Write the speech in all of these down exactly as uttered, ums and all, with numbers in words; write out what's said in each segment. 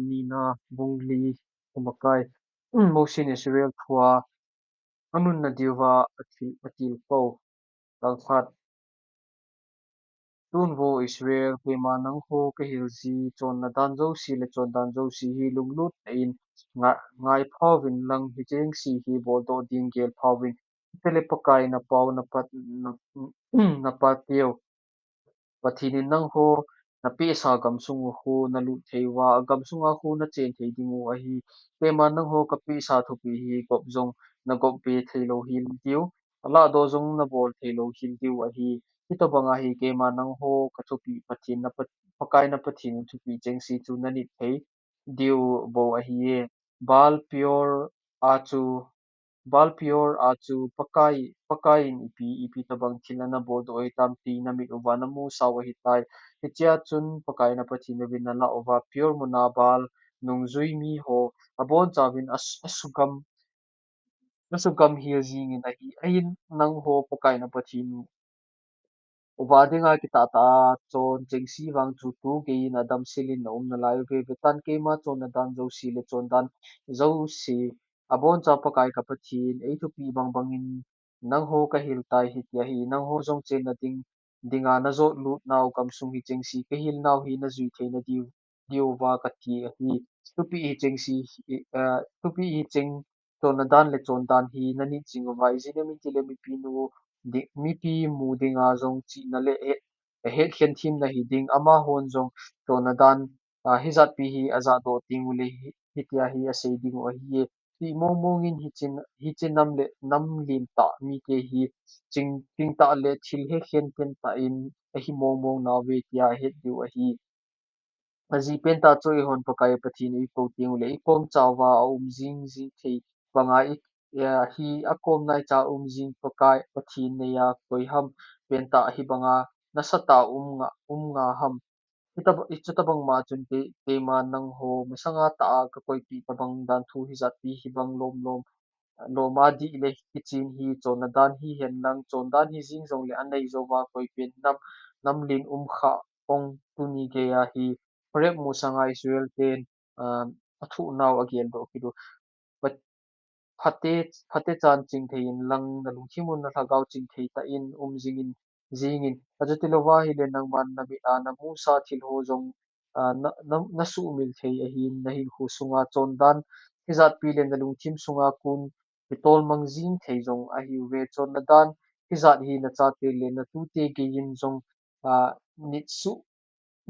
Nina bung li, amakai. Mosi in Israel thua anunna diuva athil, atilkhou. Kalkhat. Tun vo Israel, keima nangho kahil ji chonna dan jouse le chondan jouse hi lunglut tah in nga-, ngaiphauvin lang, hicheng se hi boldoh ding gelphauvin. Chule Pakai napau, napa, na, napateu Pathen in nangho napehsa gamsung u khu nalut thei uva, agamsunga khu nachen thei ding u ahi. Keiman nangho kapehsa thupeh hi gop jong nagop be thei lou hel diu, alahdoh jong nabol thei lou hel diu ahi. Hitobang ahi, keiman nangho kathupeh Pathen napa, Pakai na Pathen in thupeh chengse chu nanit thei diu bou ahi e. Baal Peor a chu Baal Peor a chu Pakai, Pakai in ipi, ipi tobang thil ana boldoh ahitam ti namit uva namusau ahitai. Hichea chun Pakai na Pathen uvin nalah uva Peor muna Baal nungjui miho abonchauvin as-, asugam, asugam hel jingin ahi. Ahin nangho Pakai na Pathen uva dinga kitah tah a chon chengse vang chu tugei in adamsel in naum nalai uve. Vetan, keima chonna dan jouse le chondan jouse, aboncha Pakai ka Pathen, eithupeh bang bangin nangho kahil tai, hitia hi nangho jong chenna ding, dinga najot lut nau gamsung hichengse kahil nau hi najui theina diu, diuva kati ahi. Thupeh hichengse, eh, thupeh hicheng chonna dan le chondan hi nanit jing uva, ijeh inem itile mipi nu di-, mipi mu dinga jong chihna le he-, hetkhen themna hiding, amahon jong chonna dan, ah, hijatpi hi ajahdoh teng ule hi, hitia hi asei ding u ahi e. Himong mong in hiche, hiche nam le nam lentah mite hi ching, chingtah le thil hetkhen pentah in ahi mong mong nauve tia ahet diu ahi. Ajeh pentah chu eihon Pakai Pathen in eikou teng ule, ikom chauva aum jing jing thei banga i, eh, hi akom naicha um jing Pakai Pathen neiya koi ham pentah hibanga nasatah a um nga, um nga ham. Chuta-, chutobang ma chun kei, keima nangho masanga tah a kakoipeh tobang dan thu hijatpi hibang lom lom, lom a dih le kichen hi chonna dan hihen lang, chondan hijing jongle anei jouva koipen nam, nam len um kha ong tuni geiya hi Horeb mosanga Israel ten, ah, athuh nau ageldoh kit u. Pha-, phate, phate chan chingthei in lang, nalungthim u nalhagao chingthei tah in um jingin, jingin. Achuti louva ahile nangman namit a namusa thil ho jong, ah, na, na, nasuhmil thei ahin, nahinkho sunga chondan hijatpi le nalungthim sunga kon kitol mang jing thei jong ahiuve. Chonna dan hijat hi nachate le natute geiyin jong, ah, nit suh,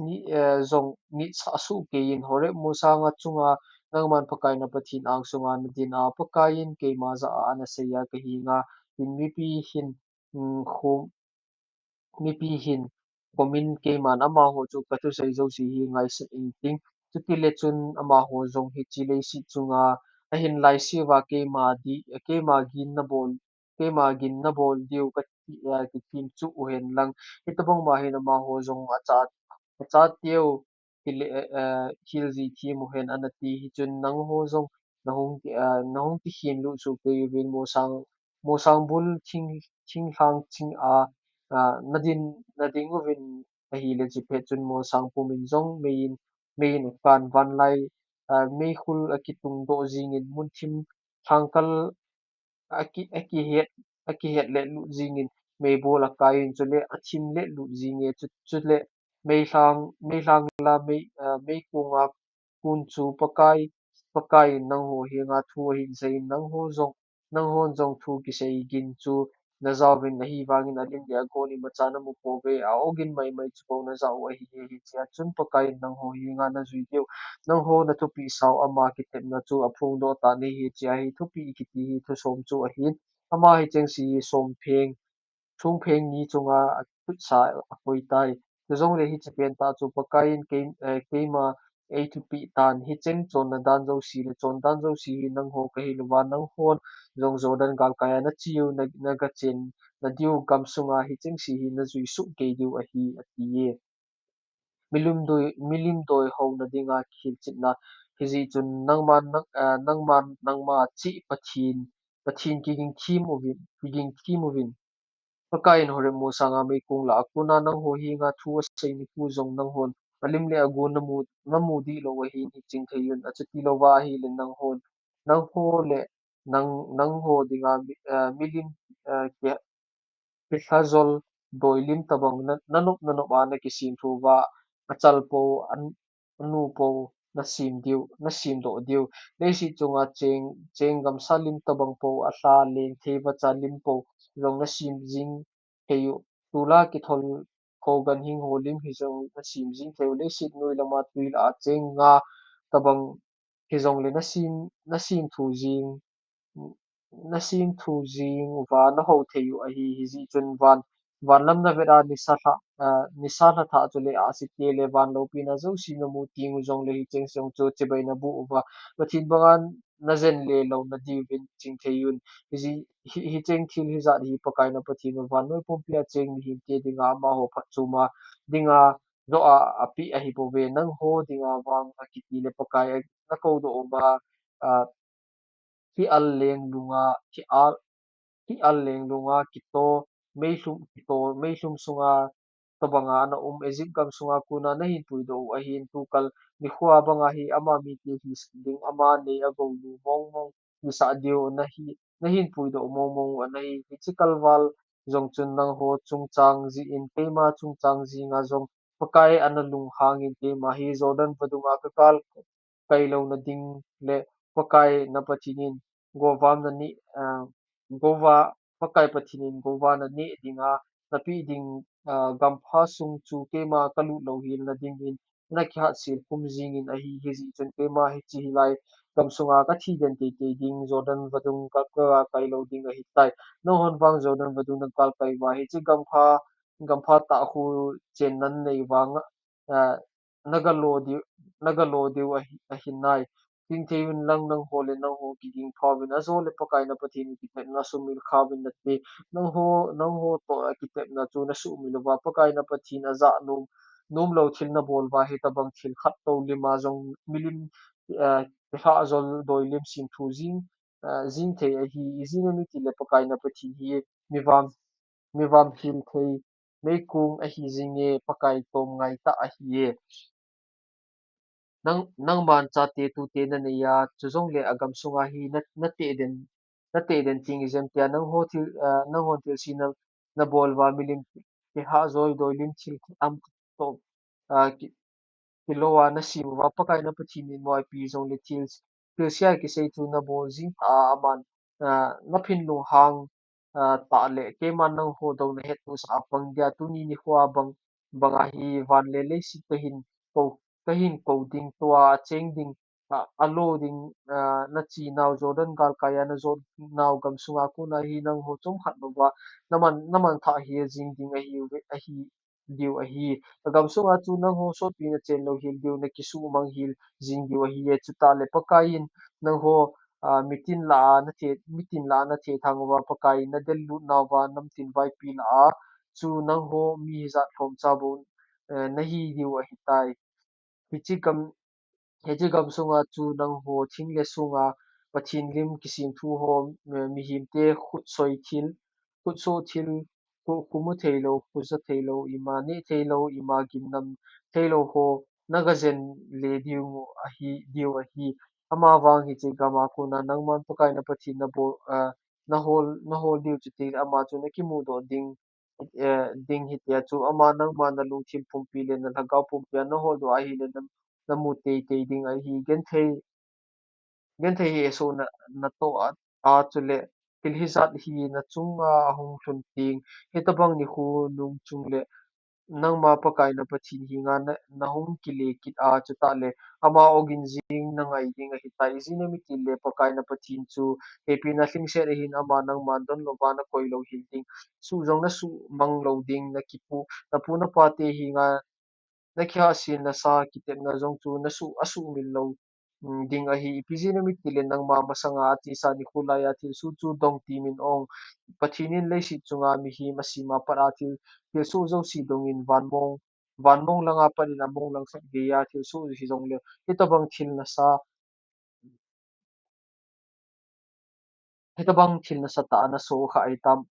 ni, eh, jong nit sah suh keiyin. Horeb mosanga chunga nangman Pakai na Pathen angsunga nadin a, Pakai in keima jah a anaseiya kahenga, tin mipi hin, um, khum, mipi hin khomin keiman amaho chu kathusei jouse hi ngaisah inting. Chutile chun amaho jong hiche leiset chunga ahin laiseuva keima di, keima gin nabol, keima gin nabol diu kati, eh, kithem chu uhen lang. Hitobang ma hin amaho jong acha, achateu kile, eh, eh, hilji them uhen anati. Hichun nangho jong nahung, eh, nahung kikhen lut soh kei uvin, mosang, mosang bul thing, thinglhang ching a, ah, nadin, nading uvin ahile, chupet chun mosang pumin jong meiyin, meiyin akan, vanlai, ah, meikhu akitung doh jingin, munthim lhangkal aki, akihet, akihet let lut jingin, meibol akaiyin, chule athim let lut jinge, chu, chule meilhang, meilhang la mei, ah, meikonga kon chu Pakai, Pakai in nangho henga thu ahin seiyin, nangho jong, nanghon jong thu kisei gin chu najaovin, ahivangin alim le agon imacha namu pouve, a-ogin maimai chu bou najah u ahi. Hichea chun Pakai in nangho henga najui diu, nangho nathupeh sau ama kithepna chu aphongdoh tah nahi, hichea hi thupeh kiti hi thusom chu ahin, ama hichengse hi sompheng, songpheng ni chunga athutsa akoi tai. Chujongle hiche pentah chu Pakai in kei, eh, keima eithupeh tan, hicheng chonna dan jouse le chondan jouse hi nangho kahil uva, nanghon jong Jordan galkaiya nache u, na, nagachen nadiu gamsunga hichengse hi najui soh kei diu ahi, ati e. Milim doi, milim doi houna dinga kihilchetna. Hijeh chun nangman, nang, eh, nangman nangma cheh Pathen, Pathen kiging them uvin, kiging them uvin. Pakai in Horeb mosanga meikong lah a kona nangho henga thu asei nikho jong nanghon alim le agon namu, namu dihlou ahin hicheng thei un. Achuti louva ahile nangho, nangho le nang, nangho dinga mi, eh, milim, eh, ki, kilhajol doilim tobang na, nanop nanop a nakisem thou va, achal pou, an, anu pou, nasem diu, nasem doh diu. Leiset chunga cheng, cheng gamsa lim tobang pou, alha lengthei vacha lim pou jong nasem jing thei u. Tula kithol kho ganhing ho lim hijong nasem jing thei u. Leiset noi lama tui lah a cheng nga tobang hijongle nasem, nasem thu jing, nasem thu jing uva nahou thei u ahi. Hijeh chun van, van lam navet a nisa lha, ah, nisa lha thah chule ahsi te le van loupina jouse namu teng u jongle hicheng jong chu chibai naboh uva, Pathen banga najen le lou nadiuvin ching thei un. Hiji, hi, hicheng thil hijat hi Pakai na Pathen u vannoi pumpi a cheng mihemte dinga amaho phatchoma dinga joh a apeh ahibouve. Nangho dinga vang akiti le Pakai a, nakou doh uva, ah, ki al leng lunga, ki al, ki al leng lunga kito, meilhum, kito, meilhum sunga tobanga naum Egypt gam sunga kona nahin puidoh u ahin, tukal nikhoa banga hi ama mite hisah ding, ama nei agou lu mong mong hisah diu nahi, nahin puidoh mong mong u anahi. Hiche kalval jong chun nangho chungchang jeh in, keima chungchang jenga jong Pakai ana lunghangin, keima hi Jordan vadunga kakal kai louna ding le Pakai na Pathen in govamna neh, ah, gova, Pakai Pathen in govana neh dinga napeh ding, ah, gampha sung chu keima kalut louhelna dingin nakihatsel khum jingin ahi. Hijeh chun keima hiche hilai gam sunga kathi den teitei ding, Jordan vadung ka, ka, kakai lou ding ahitai. Nanghon vang Jordan vadung nakal kai uva hiche gampha, gampha tah khu chenna nanei vanga, ah, nagalo diu, nagalo diu ahi, ahinai. Ching thei un lang nangho le nangho kiging phauvin, ajo le Pakai na Pathen in kitepna sumil khauvin nate. Nangho, nangho toh kitepna chu nasumil uva, Pakai na Pathen ajah nom, nomlou thil nabol uva, hitobang thil khat tou lima jong milim, eh, kilhajol doilim sem thu jing, eh, jing thei ahi. Ijeh inem itile Pakai na Pathen hi mivam, mivam hil thei meikong ahi jinge, Pakai tomngai tah ahiye. Nang, nangman chate tute nanei a, chujongle agam sunga hi na, nateh den, nateh den teng ijemtia, nangho thil, ah, nanghon thilse na, nabol uva milim kilhajol doilim thil khat am toh, ah, ki, kilou a nasem uva, Pakai na Pathen in moipi jongle thil, thilse a kisei thu nabol jing tah a aman, ah, naphin lunghang, ah, tah le, keiman nangho douna hettohsah a pang dia, tuni nikhoa bang, banga hi van le leiset kahin kou, kahin kou ding, tua acheng ding, ah, alo ding, ah, nache nau Jordan galkai a najot nau gam sunga kona hi nangho chomkhat louva naman, naman thah hel jing ding ahiuve, ahi diu ahi. Agam sunga chu nangho sotpi nachen louhel diu, nakisuhmang hel jing diu ahiye. Chutah le Pakai in nangho, ah, mitin lah a nathe, mitin lah a nathethang uva, Pakai in nadellut nauva namtin vaipi lah a chu nangho mi hijat lhomcha bou, eh, nahi diu ahitai. Hiche gam, hiche gam sunga chu nangho thing le sunga Pathen lim kisem thu ho, eh, mihemte khut soi thil, khut soh thil, khu, khu mu theilou, khu ja theilou, ima neh theilou, ima gimnam theilou ho nagajen le diu ahi, diu ahi. Amavang hiche gama kona nangman Pakai na Pathen nabol, ah, nahol, nahol diu chuteng le ama chu nakimudoh ding, eh, ding hitia chu ama nangma nalungthim pumpi le nalhagao pumpi a nahol doh ahile na, namu teitei ding ahi. Genthei, genthei hi esoh na, natoh a, a chule thil hijat hi nachunga ahung lhun teng, hitobang nikho nung chungle nangma Pakai na Pathen henga na, nahung kile kit a, chutah le ama ogin jing nangai ding ahitai. Ijeh inem itile Pakai na Pathen chu hepina lhingset ahin, ama nangman donlouva nakoi louhel ding, suh jong nasuhmang lou ding, nakipu, napu napate henga nakihahselna sa kitepna jong chu nasuh, asuhmil lou, mm, ding ahi. Ipi jeh inem itile nangma masanga achesa nikho laiya thilsoh chu dong timin ong. Pathen in leiset chunga mihem asema pat a thil, thilsoh jouse dongin vanmong, vanmong langa pat in among lang khat geiya thilsoh hijongle, hitobang thil nasa, hitobang thil nasatah a nasoh kha ahitam.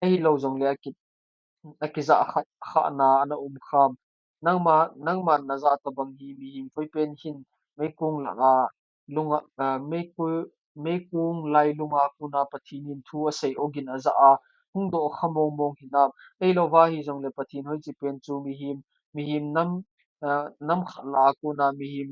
Ahilou jongle aki, akijah kha, khahna ana um kham. Nangma, nangman najah tabang hi mihem thoipen hin meikong lah a lunga, ah, meiku-, meikong lai lunga kona Pathen in thu asei ogin ajah a hung doh kha mong mong hinam? Ahilouva hijongle Pathen hoiche pen chu mihem, mihem nam, ah, nam khat lah a kona mihem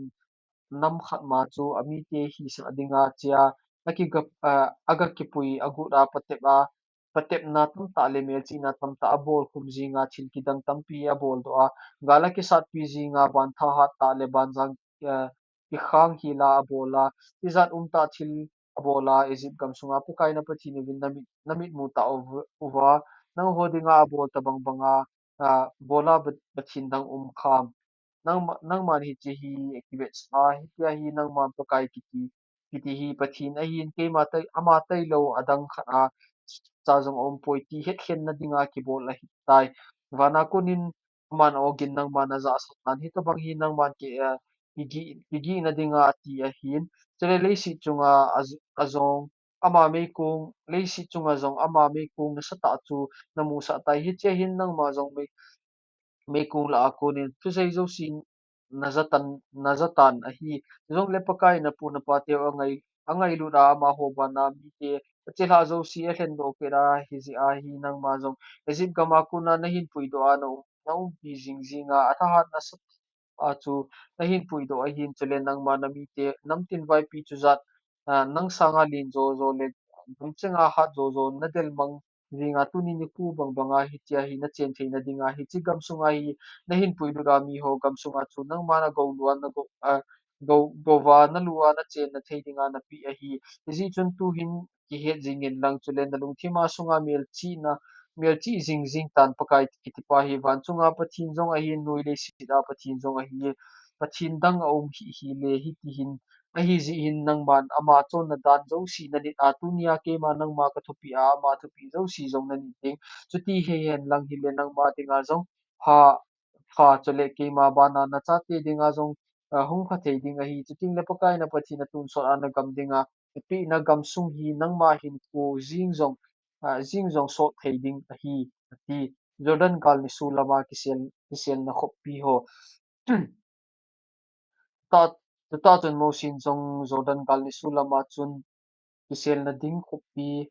nam khat ma chu amite hisah dinga chea, akiga, ah, aga kipui agut a patep a, patepna tamtah le melchihna tamtah abol khum jinga thil kidang tampi abol doh a, gal akisatpi jinga ban thahat tah le banjang, eh, kikhang hila abol a, tijat umtah thil abol a, Egypt gam sunga Pakai na Pathen uvin namit, namit mu tauv-, uva, nangho dinga abol tabang banga, ah, bol a Pathen dang um kham. Nangma, nangman hiche hi kivetsah a, hitia hi nangman Pakai kiti, kiti hi Pathen ahin, keima tai, ama tailou adang khat a cha jong aumpoi ti hetkhenna dinga kibol ahitai. Vana konin aman ogin nangman najahsah tan, hitobang hi nangman ki, eh, kigih, kigihna dinga ati ahin. Chule leiset chunga aj-, ajong ama meikong, leiset chunga jong ama meikong nasatah chu namusah tai. Hiche hin nangma jong mei, meikong lah a konin thusei jouse najah tan, najah tan ahi. Chujongle Pakai napu napateu angai, angailut a amaho bana mite achilhah jouse alhendoh kit a, hijeh a hi nangma jong Egypt gam a kona nahin puidoh a na um, naumpi jing jinga, athahatna sat a chu nahin puidoh ahin, chule nangma namite namtin vaipi chujat, ah, nang sanga len jo jo le gamchenga hat jo jo nadel mang jinga tuni nikho bang banga hitia hi nachen theina dinga hiche gam sunga hi nahin puilut a miho gam sunga chu nangma nagou lua nagou, ah, gou, gouva nalua nachenna thei dinga napeh ahi. Hijeh chun tuhin kihet jingin lang chule nalungthima sunga melchihna, melchih jing jing tan Pakai kitipa hi van chunga Pathen jong ahin, noi leiset a Pathen jong ahi, Pathen dang aum hih hih le hitihin, ahijeh hin nangman ama chonna dan jouse nanit a, tunia keima nangma kathupeh a, ama thupeh jouse jong nanit ding. Chuti hihen lang hile nangma dinga jong pha, pha chule keima bana nachate dinga jong, ah, hung pha thei ding ahi. Chutengle Pakai na Pathen atonsot a nagam dinga, napehna gam sung hi nangma hinkho jing jong, ah, jing jong sot thei ding ahi, ati. Jordan gal nisu lama kisel, kiselna khoppi ho. Ta, tuta chun Mosen jong Jordan gal nisu lama chun kiselna ding khoppi